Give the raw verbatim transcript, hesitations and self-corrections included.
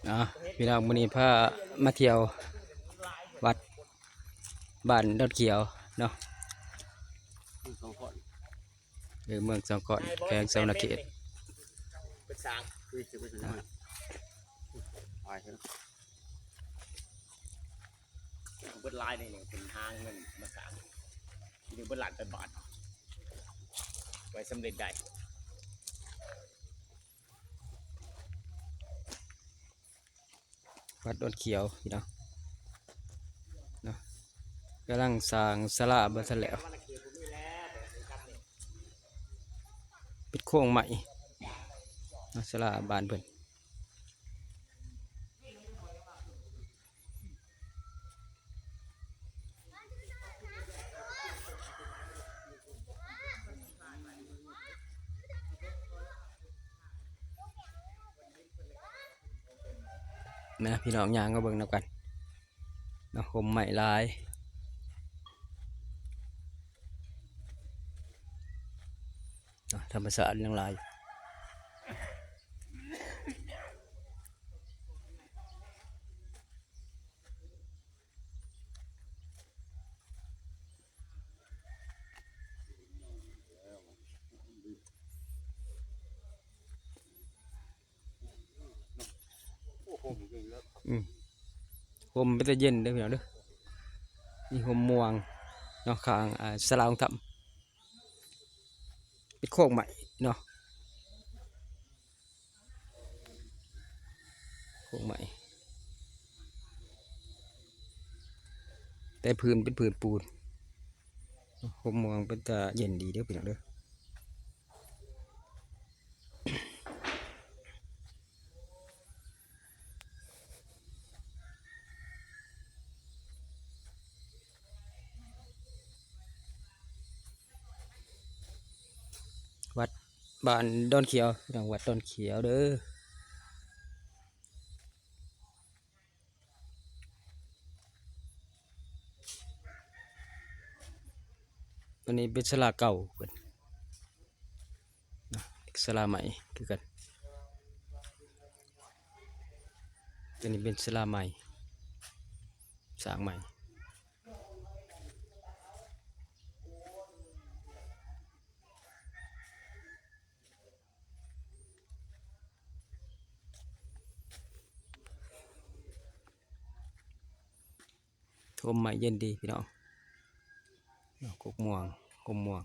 อ่ะ พี่น้อง มื้อนี้พามาเที่ยววัดบ้านดอนเขียวเนาะ เมืองสองคอน เออ เมืองสองคอน แขวงสะหวันนะเขต เป็นสาง คือจะไปถึงมัน ไปเถอะ เบิดลายนี่ เป็นหาเงินมาสาง นี่เบิดล้านเป็นบาท ไว้สำเร็จได้ วัดดอนเขียวพี่น้องเนาะ กำลังสร้างศาลาบ่ทันแล้ว เป็นโครงไม้เนาะ ศาลาบ้านเพิ่น นะพี่น้อง ย่างมาเบิ่งนำกันเนาะ โฮมไม้หลายเนาะ ธรรมชาติยังหลาย อืม โฮมเป็นตาเย็นเด้อพี่น้องเด้อ มีโฮมม่วงเนาะ ข้าง อ่า ศาลาองค์ธรรม เป็นโครงไม้เนาะ โครงไม้ แต่พื้นเป็นพื้นปูน โฮมม่วงเป็นตาเย็นดีเด้อพี่น้องเด้อ วัดบ้านดอนเขียวพี่น้อง วัดดอนเขียวเด้อ อันนี้เป็นศาลาเก่าเพิ่นนะ ศาลาใหม่คือกัน อันนี้เป็นศาลาใหม่ สร้างใหม่ โฮมไม้เย็นดีพี่น้อง กกม่วง โฮมม่วง